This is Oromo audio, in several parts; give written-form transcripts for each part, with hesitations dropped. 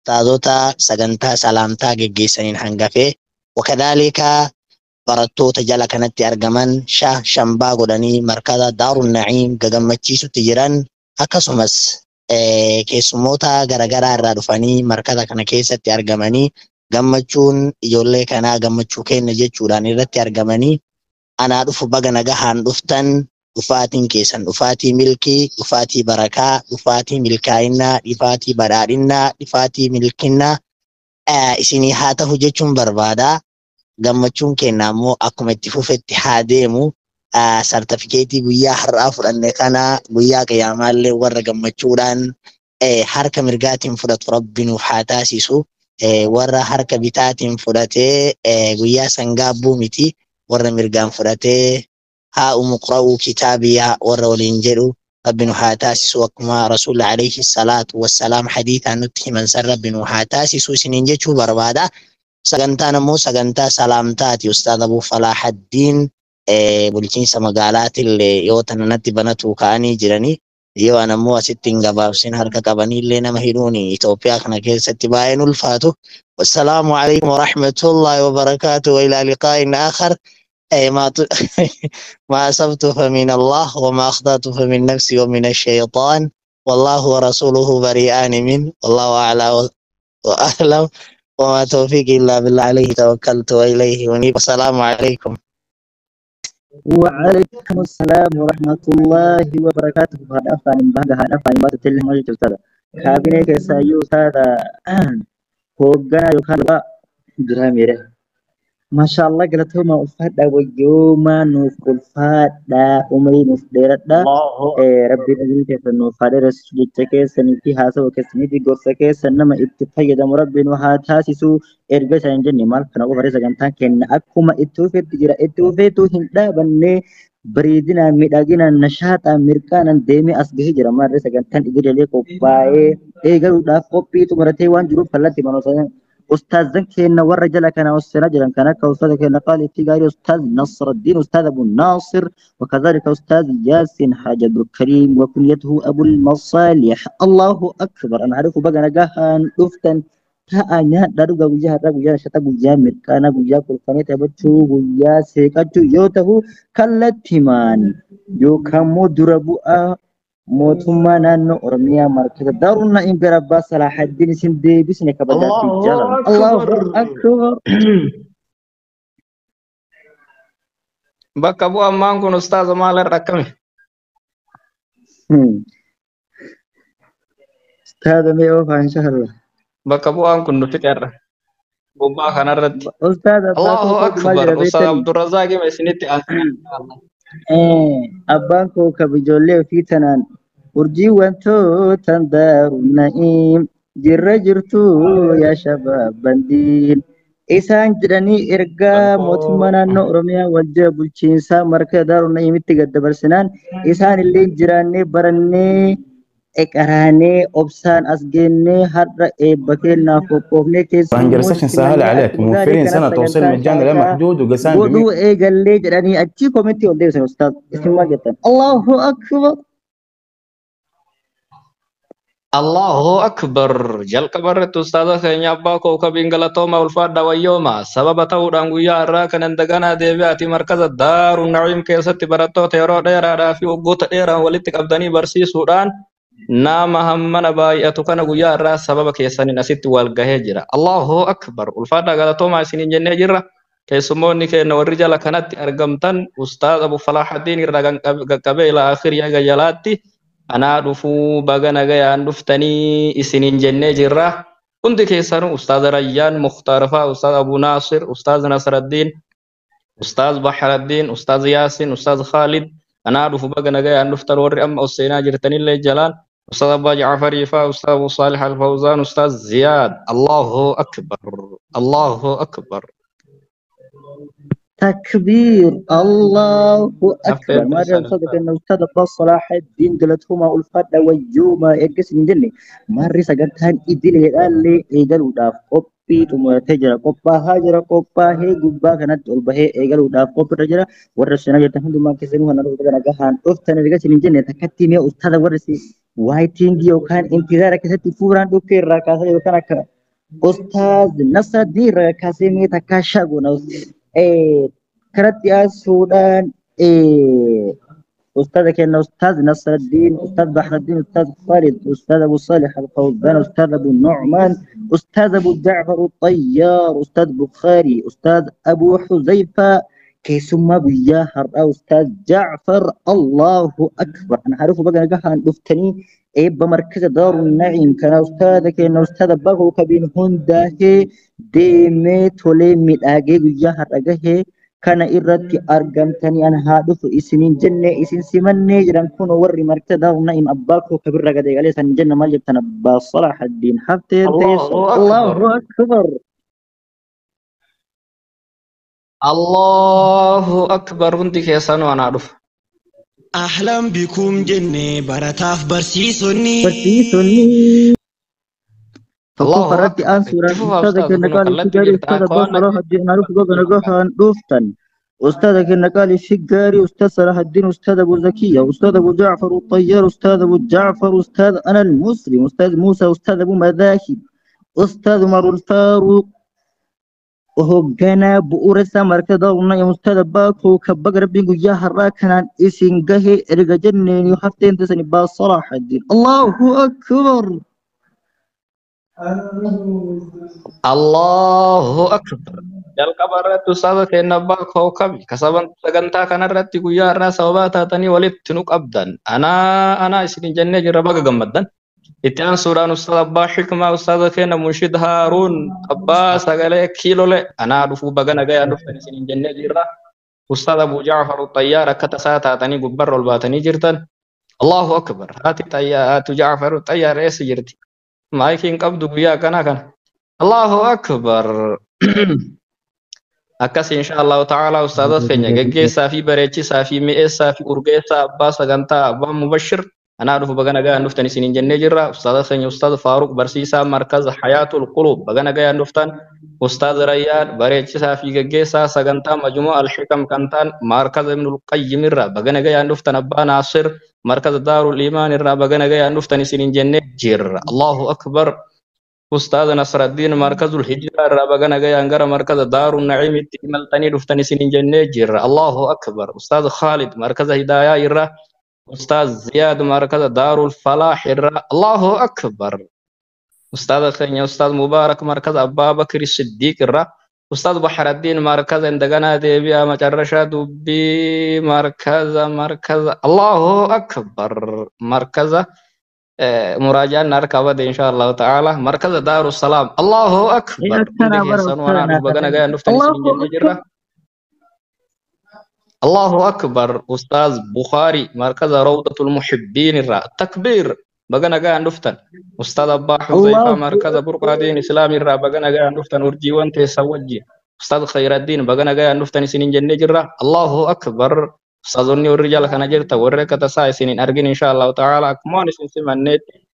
Ustaazota sagantaa salaamtaa geggeessaniin hangafee wakadhaalika barattoota jala kanatti argaman shambaa godhanii markaza Daarun Na'iim gagammachiisutti jiran, akkasumas keessummoota garaagaraa irraa dhufanii markaza kana keessatti argamanii gammachuun ijoollee kanaa gammachuu kenna jechuudhaan irratti argamanii anaa dhufu baga nagahaan dhuftan. Dhufaatiin keessan dhufaatii milkii, dhufaatii barakaa, dhufaatii milkaa'inaa, dhufaatii badhaadhinnaa, dhufaatii milkinnaa isinii haa ta'u jechuun barbaada. Gammachuun keenya ammoo akkuma itti fufetti haa deemu. Sartifikeetii guyyaa har'aa fudhanne kana guyyaa qiyaamaallee warra gammachuudhaan harka mirgaatiin fudhatu Rabbi nuuf haa taasisu. Warra harka bitaatiin fudhatee guyyaa sangaabbuu miti, warra mirgaan fudhatee haa umuqra'uu kitaabiyaa warra waliin jedhu Rabbi nu haa taasisu, akkuma Rasuulli alayhi salaatu wassalaam hadiitaan nutti himan san Rabbi nu haa taasisu isiniin jechuu barbaada. Sagantaan ammoo sagantaa salaamtaati. Ustaaz Abuu Falaaḥaddiin bulchiinsa magaalaatillee yoo tana natti banatu ka'anii jiranii, yoo an ammoo asitti hin gabaabsin harka qabaniillee nama hidhuun Itoophiyaa kana keessatti baay'een ulfaatu. Wassalaamu alaikum warahmatullahi wabarakaatu wa ilaa liqaa'in aakhar. ما أصبت فمن الله وما أخطأت فمن نفسي ومن الشيطان، والله ورسوله بريئان منه، والله أعلى وأعلم، وما توفيقي إلا بالله، عليه توكلت وإليه أنيب. والسلام عليكم. وعليكم السلام ورحمة الله وبركاته. هذا أفعل بعد هذا أفعل بعد تلهم وجه أستاذ كابينة كسايو أستاذ هوجنا يخلى دراميره ما شاء الله. قالتهما ألفادة ويوما نوف ألفادة عمري نوف ديرتا ربي أجل كيف نوف هذا رسول كيس سنتي هذا وكسنتي قرص كيس نما اتفاق مربي نوها تاسسو erga isaan jenne maal kana qofa sagantaan kenna akkuma itti fufetti jira. Itti fufeetu hin dhaabanne, bareedina miidhagina nashaaxaa mirqaanan deemee as gahee jira. Maarree sagantaan idilee qophaa'ee eegaluudhaaf qophii xumuratee waan jiruuf kallattii manoota ustaazan keenya warra jala kana hoosena jiran kan akka ustaaza keenya qaaliitti gaarii ustaaz Nasraddiin, ustaaz Abu Naasir, وكذلك أستاذ ياسين حاج عبد الكريم وكنيته أبو المصالح. الله أكبر. أنا أعرف بقى نجاهان دفتن ta'a nyaadhaa dhugaa. Guyyaa har'aa guyyaa shata, guyyaa mirqaanaa, guyyaa kolfanii taphachuu, guyyaa seeqachuu yoo ta'u, kallattimaan yookaan immoo dura bu'aa mootummaa naannoo Oromiyaa markaza Daarul Na'iim gara Abbaa Salaahaddin isin deebisne kabajaatti jaalala. Allahu akbar. Bakka bu'aan maan kun ustaaza maal irra akkami? Ustaaza mee oofaa inshallah. Bakka bu'aan kun nu fixeerra. Gubbaa kanarratti. Ustaaza abbaa Allahu koo maal akbar. jedha Ustaaz beektanii? Abdurrazaaq hima isinitti aansee. Abbaan koo ka ijoollee ofii tanaan urjii wantootan Daaru Na'iim jirra jirtu yaa shabaab bandiin isaan jedhanii ergaa mootummaa naannoo Oromiyaa waljira bulchiinsaa markaza Daaru Na'iimitti gad dabarsinaan isaan illee jiraannee barannee qaraanee obsaan as geennee har'a eebba kennaaf qophoofnee keessummoota سيشن سهل simannee عليك akkuma gaarii موفرين kana سنة توصيل sagantaa مجاني لا shaakalaa محدود وقسائم godhuu ب eegallee jedhanii achii komentii ol deebisan. Ustaaz, isin maal jettan? Allahu akbar. Allahu akbar. Jalqaba irratti ustaaza keenya abbaa kookabiin galatooma, ulfaadha, wayyooma. Sababa ta'uudhaan guyyaa har'aa kanan daganaa deebi'aati markaza Daaru Na'iim keessatti barattoota yeroo dheeraadhaa fi waggoota dheeraan walitti qabdanii barsiisuudhaan nama hammana baay'atu kana guyyaa har'aa sababa keessaniin asitti wal gahee jira. Allahu akbar. Ulfaadha, galatoomaa isiniin jennee jirra. Keessummoonni keenya warri jala kanatti argamtan ustaaz Abu Falaahaddin irraa qaqqabee ilaa akhirii haga jalaatti anaa dhufuu baga nagayaan dhuftanii isiniin jennee jirra. Hundi keessanuu ustaaz Rayyaan Mukhtaar fa'aa, ustaaz Abu Naasir, ustaaz Nasraddiin, ustaaz Bahraddiin, ustaaz Yaasin, ustaaz Khalid, anaa dhufu baga nagayaan dhuftan. Warri amma ol seenaa jirtanillee jalaan ustaaz Abbaa Ja'afarii fa'aa, ustaaz Abu Saalih Al-Fawzaan, ustaaz Ziyaad. Allahu akbar. Allahu akbar. Takbiir, Allahu akbar. Hafteen maarree teessan ustaaza ustaaz. keenya ustaaza Abbaa Salaahaddin galatooma, ulfaadha, wayyooma. Erga isin jenne maarree sagantaan idileedhaallee eegaluudhaaf qophii xumuratee jira, qophaahaa jira, qophaahee gubbaa kanatti ol bahee eegaluudhaaf qophiirra jira. Warra seenaa jirtan hundumaa keessanuu kana dhufu kana gahaan dhuftan erga isin jenne takkatti mee ustaaza warra si waiting yookaan intizaara keessatti fuuraan dhukkee irraa kaasaa yookaan akka Ustaaz Nasraddiin irraa kaasee mee takkaa shaaguna. Kanatti aansuudhaan أستاذ كان أستاذ نصر الدين، أستاذ بحر الدين، أستاذ خالد، أستاذ أبو صالح الفوزان، أستاذ أبو النعمان، أستاذ أبو جعفر الطيار، أستاذ بخاري، أستاذ أبو حذيفة، كيسما بياهر أستاذ جعفر. الله أكبر. أنا عارفه بقى نجاح دفتني إيه بمركز دار النعيم كان أستاذ كان أستاذ بقى كبين هنده ديمي تولي مدأجي بياهر أجهه kana irratti argamtanii an haa dhufu isiniin jenne isin simannee jedhan kun warri markaza Daaru Na'iim abbaa koo kabirra gade galee san jenna maal jettan abbaa Salaahaddiin hafteen teessoo. Allahu Allahu akbar. Allahu akbar. Hundi keessanuu anaa dhufa. Ahlan bikum jenne barataaf barsiisonni. Barsiisonni Allahu tokkoffaa irratti akbar. aansuudhaan Itti fufaa ustaaza ustaaza keenya kunoo qaalii kallattii gaarii jirta ustaaza akka abbaa waan Salaahaddiin haa dhufu goga nagahaan dhuftan. أستاذ كنا قال الشقاري، أستاذ صلاح الدين، أستاذ أبو زكية، أستاذ أبو جعفر الطيار، أستاذ أبو جعفر، أستاذ أنا المسلم، أستاذ موسى، أستاذ أبو مذاهب، أستاذ عمر الفاروق، hoogganaa bu'uura isaa markaza Daaru Na'iim Ustaaz Abbaa Kookab baga Rabbiin guyyaa har'aa kanaan isin gahe erga jenneen yoo hafteen teessan Abbaa Salaahaddiin. Allahu akbar. Allahu akbar. Jalqaba irratti ustaaza keenya abbaa kookabi kasaban sagantaa kanarratti guyyaa har'aa sababaa taatanii walitti nu qabdan. Anaa anaa isin jennee jirra baga gammaddan. Itti aansuudhaan ustaaza abbaa xikmaa ustaaza keenya Munshid Haaruun abbaa sagalee kiilole anaa dhufuu baga nagayaan dhuftan isin jennee jirra. Ustaaza Abu Jaafar Xayyaar akka tasaa taatanii gubbarra ol baatanii jirtan. Allahu akbar. Haati xayyaa haatu Jaafar Xayyaar eessa jirti? Maayikiin qabdu guyyaa akkanaa kana. Allahu akbar. Akkas insha Allahu ta'ala ustaazota keenya geggeessaa fi bareechisaa fi mi'eessaa fi urgeessaa abbaa sagantaa abbaa mubashir anaa dhufu baga nagaan dhuftan isiniin jennee jirra. Ustaaza keenya ustaaz Faaruq barsiisaa markaza Hayaatul Quluub baga nagaan dhuftan. Ustaaz Rayyaan bareechisaa fi geggeessaa sagantaa majmuu al-Hikam kan ta'an markaza Ibnul Qayyim irraa baga nagaan dhuftan. Abbaa Naasir markaza Daarul Imaan irraa baga nagaan dhuftan isiniin jennee jirra. Allahu akbar. Ustaaz Nasraddiin markazul Hijraa irraa baga nagayaan gara markaza Daaru Na'iimitti imaltanii dhuftan isiniin jennee jirra. Allahu akbar. Ustaaz Khalid markaza Hidaayaa irraa, Ustaaz Ziyaad markaza Daarul Falaah irraa. Allahu akbar. Ustaaz keenya Ustaaz Mubaarak markaza Abbaa Bakri Siddiiq irraa, Ustaaz Baxaraddiin markaza indaganaa deebi'aa macarrashaa dubbii markaza Allahu akbar markaza muraajaan harkaa bade insha Allahu ta'ala markaza Daaru Salaam. Allahu akbar. Hundi Akkana bara keessanuu anaa ustaaza dhufu baga nagayaan dhuftan isiniin Allahu jennee jirra. akbar. Allahu akbar. Ustaaz Bukhaari markaza Rawdatul Muhibbiin irraa takbiir baga nagaan dhuftan. Ustaaz Abbaa Xuzayfaa Allahu markaza Burqaadiin Islaam irraa baga nagaan dhuftan urjiiwwan teessan wajjin. Ustaaz Khayraddiin baga nagaan dhuftan isiniin jennee jirra. Allahu akbar. Ustaazonni warri jala kana jirta warri akka tasaa isiniin argin insha Allahu ta'ala akkumaan isin simanneetti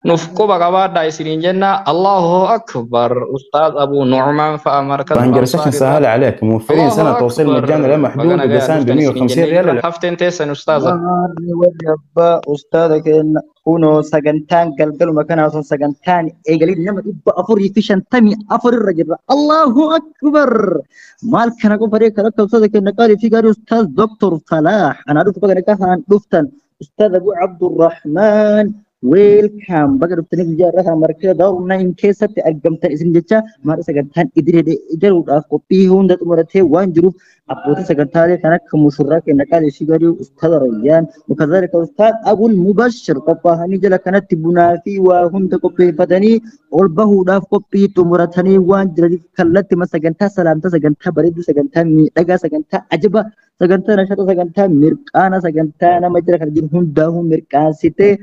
nuuf quba qabaadhaa isiniin jenna. Allahu akbar. Ustaaz Abu Nu'maan fa'a markaza بانجر سكشن Ansaar irraa. سهل عليك موفرين Allahu سنة توصيل akbar. مجانا لا Baga محدود nagaan وقسام ب dhuftan isiniin 150 jennee ريال jirra. Hafteen teessan ustaaza. Warri warri abbaa ustaaza keenya kunoo sagantaan galgaluma kana osoo sagantaan eegalii nama 454 irra jirra. Allahu akbar. Maal kana qofa ree kan akka ustaaza keenya qaalii fi gaarii ustaaz Doktor Falaah anaa dhufu baga nagaan dhuftan. Ustaaz Abu Abdurrahmaan weelkaam baga dhuftanii guyyaa irraa kana markaza Daaru Na'iim keessatti argamtan isin jecha maal sagantaan idilee eegaluudhaaf qophii hunda xumuratee waan jiruuf abbootii sagantaalee kan akka mushurraa keenya qaalii fi gaarii ustaaz Rayyaan wakazaalika ustaaz Abul Mubashir qophaa'anii jala kanatti bunaa fi waa hunda qopheeffatanii ol bahuudhaaf qophii xumuratanii waan jiraniif kallattima sagantaa salaamtaa sagantaa bareedduu sagantaa miidhagaa sagantaa ajaba sagantaa nashaxa sagantaa mirqaana sagantaa nama jira kan jiru hundaa'uu mirqaansitee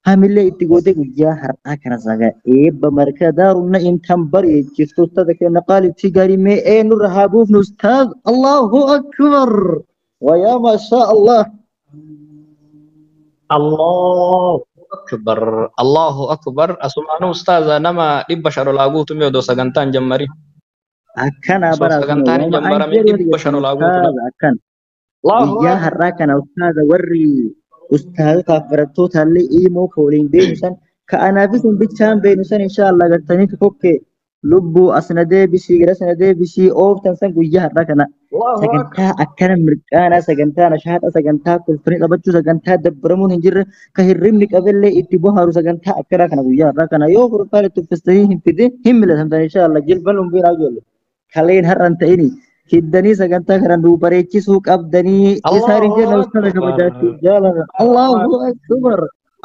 hamillee itti gootee guyyaa har'aa kana saga eebba markaza Daaru Na'iim tan bareechiftu ustaaza keenya qaalii fi gaarii mee eenyurra haa buufnu ustaaz. Allahu akbar. Wayaa maashaa Allah. Allahu akbar. Allahu akbar. Asumaanuu ustaaza nama 500 olaa guutume odoo sagantaan jammari. Akkana Osoo bara asuma sagantaan hin waama an jammaramin jedhu 500 jettan olaa guutu ustaaza akkana. Allahu Guyyaa har'aa kana ustaaza warri ustaazotaaf barattootaallee imoo ka waliin beenu san ka anaafis hin bichaan beenu san insha Allah gartanii kokke Lubbuu asna deebisii gara sana deebisii ooftan san guyyaa har'aa kana sagantaa akkana mirqaanaa sagantaa nashaaxa sagantaa kolfanii taphachuu sagantaa dabbaramuun hin jirre ka hirribni qabellee itti bohaaru sagantaa akkanaa kana guyyaa har'aa kana yoo furfaan itti uffistanii hin fidin hin milatamtan inshaallah jilban lumbiin haa ijoollee kaleen har'an ta'ini hiddanii sagantaa kana nuu bareechisuu qabdanii isaan hin jenna ustaaza kabajaachuu jaalala Allahu akbar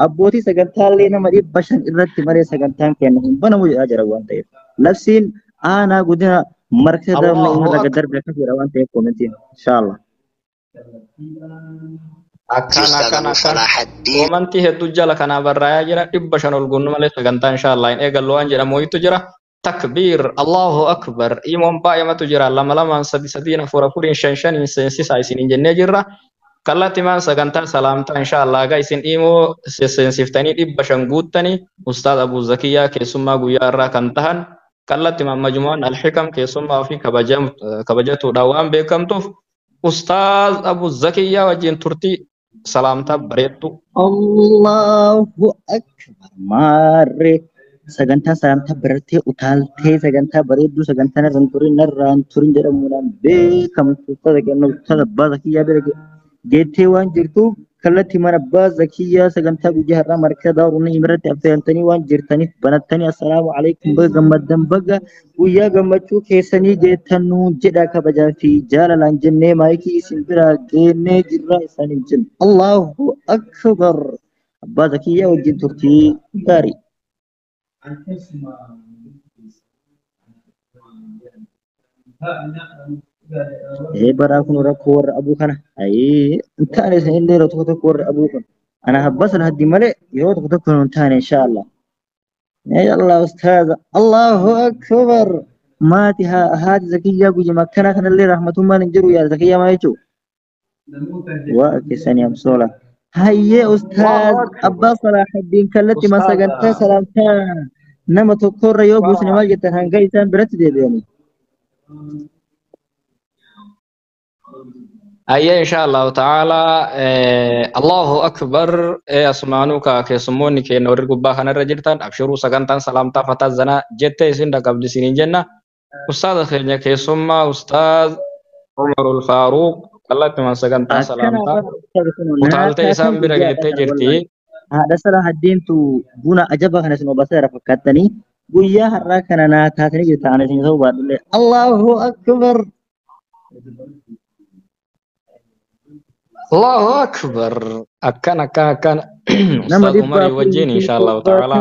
abbootii sagantaalee nama 500 irratti malee sagantaan kenna hin banamu jedhaa jira waan ta'eef labsiin aanaa godina markata darbe irra gad darbe akkas jedha waan ta'eef koomentiin inshaallah. Akkana akkana akkana koomentii hedduu jala kanaa barraa'aa jira 500 ol guunnu malee sagantaa inshaallah hin eegallu waan jedhamu wayitu jira. Takbiir Allahu akbar imoon baay'amatu jira 2 2 3 3 4 4 5 5 seensisaa isiniin jennee jirra. Kallattimaan sagantaa salaamtaa inshaallah egaa isin imoo seensiftanii 500 guuttanii Ustaaz Abuu Zakiyyaa keessummaa guyyaa irraa kan tahan kallattimaan majmu'aan Alxikam keessummaa ofii kabajatuudhaan waan beekamtuuf Ustaaz Abuu Zakiyyaa wajjin turtii salaamtaa bareeddu. Allahu akbar maarree sagantaa salaamtaa barattee utaaltee sagantaa bareedduu sagantaa narra hin turin narra hin turin jedhamuudhaan beekamtu Ustaaza kenna Ustaaz Abbaa Zakiyyaa bira geettee waan jirtuuf kallattii mana Abbaa Zakiyyaa sagantaa guyyaa har'aa markaa Daaruu Na'iim irratti affeeramtanii waan jirtaniif banattanii assalaamu alaikum baga gammaddan baga guyyaa gammachuu keessanii geettan nuun jedha kabajaa fi jaalalaan jennee maayikii isin biraa geennee jirra isaaniin jenna. Allahu akbar Abbaa Zakiyyaa wajjin turtii gaarii. Baraa kun rakkoo warra abuu kana. Ayii hin taane isinillee yeroo tokko tokko warra abuu kun. Ana habbasa haddi malee yeroo tokko tokko hin taane inshaallah. Ya Allah ustaaza Allahu akbar. Maati haati Zakiyyaa guyyuma akkanaa kanallee rahmatummaan hin jiru yaa Zakiyyaa maa jechuu? Waa keessanii amsoola. Hayyee ustaaz Abbaa Salaahuddin kallattii sagantaa salaamtaa nama tokkorra yoo buusne maal jettan hanga isaan biratti deebi'anii. Ayyee inshaallahu ta'ala Allahu akbar asmaanuka keessummoonni keenya warri gubbaa kanarra jirtan abshiruu sagantaan salaamtaa fataa zanaa jettee isin dhaqabdi isiniin jenna. Ustaaza keenya keessummaa Ustaaz Umarul Faaruq kallattumaan sagantaa salaamtaa utaaltee isaan bira geettee jirti. Haadha Salaahuddintu buna ajaba kana isin obaseera fakkaattanii guyyaa har'aa kana naa taatanii jirta ana isin ta'uu baadhullee Allahu akbar. Allahu akbar. Akkan akkan akkan Nama Ustaaz Umarii wajjin inshaallahu ta'ala.